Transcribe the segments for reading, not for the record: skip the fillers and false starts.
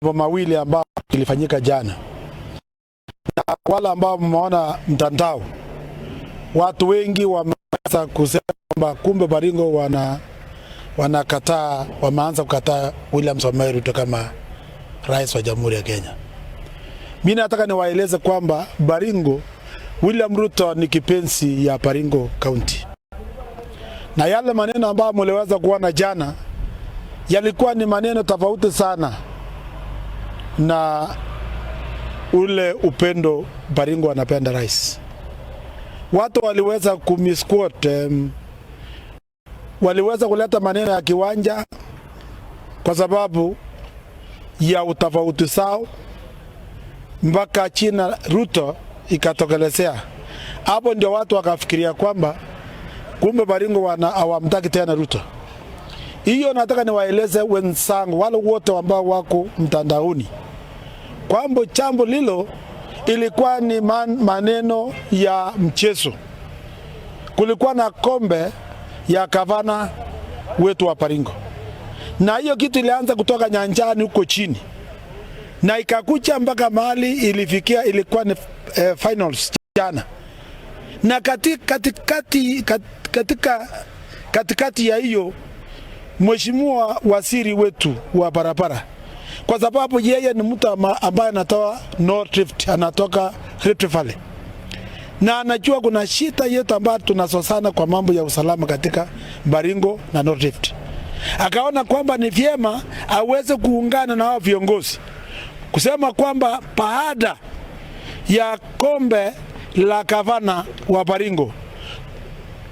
Mawili ambayo ilifanyika jana, na wale ambao mmeona mtandao, watu wengi wameanza kusema kwamba kumbe Baringo wanakataa, wameanza kukataa William Samoei Ruto kama rais wa Jamhuri ya Kenya. Mimi nataka niwaeleze kwamba Baringo, William Ruto ni kipenzi ya Baringo County, na yale maneno ambayo mliweza kuona jana yalikuwa ni maneno tofauti sana na ule upendo Baringo anapenda rais. Watu waliweza kumisquote, waliweza kuleta maneno ya kiwanja kwa sababu ya utofauti sao, mpaka China Ruto ikatokelezea. Hapo ndio watu wakafikiria kwamba kumbe Baringo wana hawamtaki tena Ruto. Hiyo nataka niwaeleze wenzangu wale wote ambao wako mtandaoni kwamba jambo lilo ilikuwa ni maneno ya mchezo. Kulikuwa na kombe ya gavana wetu wa Baringo, na hiyo kitu ilianza kutoka nyanjani huko chini na ikakuja mpaka mahali ilifikia, ilikuwa ni finals jana, na katikati ya hiyo mheshimiwa waziri wetu wa barabara, kwa sababu yeye ni mtu ambaye anatoa North Rift, anatoka Rift Valley, na anajua kuna shida yetu ambayo tunasosana kwa mambo ya usalama katika Baringo na North Rift. Akaona kwamba ni vyema aweze kuungana na hao viongozi kusema kwamba baada ya kombe la gavana wa Baringo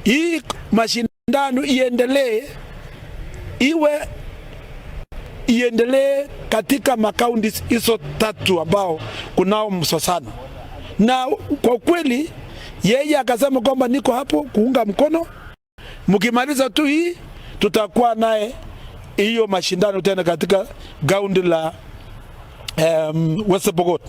hii mashindano iendelee, iwe iendelee katika makaunti hizo tatu ambao kunao msosano. Na kwa kweli yeye akasema kwamba niko hapo kuunga mkono, mkimaliza tu hii tutakuwa naye hiyo mashindano tena katika gaundi la West Pokot.